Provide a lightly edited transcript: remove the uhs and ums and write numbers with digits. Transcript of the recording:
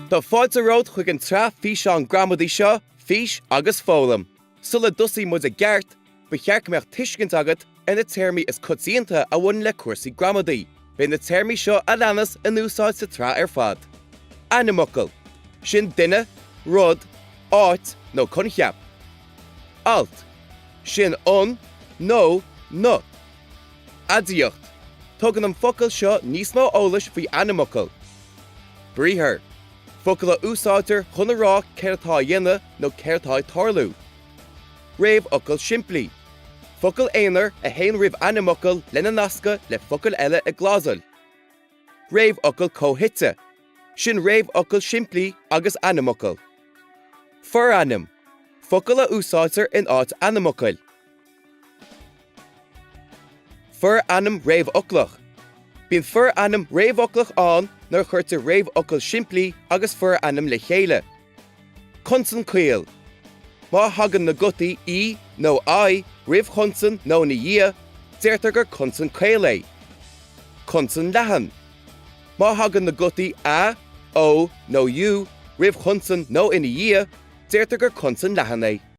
Tá fáilte romhat chuig an tsraith físeán gramadaí seo, Fís agus Foghlaim. Sula dtosaíonn muid i gceart, ba cheart go mbeadh tuiscint agat ar na téarmaí is coitianta a bhaineann le cúrsaí gramadaí. Beidh na téarmaí seo a leanas in úsáid sa tsraith ar fad. Ainmfhocal. Sin duine, rud, áit nó coincheap. Alt. Sin an, nó, na. Aidiacht. Tugann an focal seo níos mó eolais faoi ainmfhocal. Briathar. Focal a úsáidtear chun a rá céard atá á dhéanamh nó céard atá ag tarlú. Réamhfhocal simplí. Focal aonair a théann roimh ainmfhocal lena nascadh le focail eile i gclásail. Réamhfhocal comhshuite. Sin réamhfhocal simplí agus ainmfhocal. Forainm. Focal a úsáidtear in áit ainmfhocail. Forainm réamhfhoclach. Bíonn forainm réamhfhoclach ann nuair a chuirtear réamhfhocal simplí agus forainm le chéile. Consan caol. Má thagann na gutaí í nó I roimh chonsan nó ina dhiaidh, deirtear gur consan caol é. Consan leathan. Má thagann na gutaí a, o nó u roimh chonsan nó ina dhiaidh, deirtear gur consan leathan é.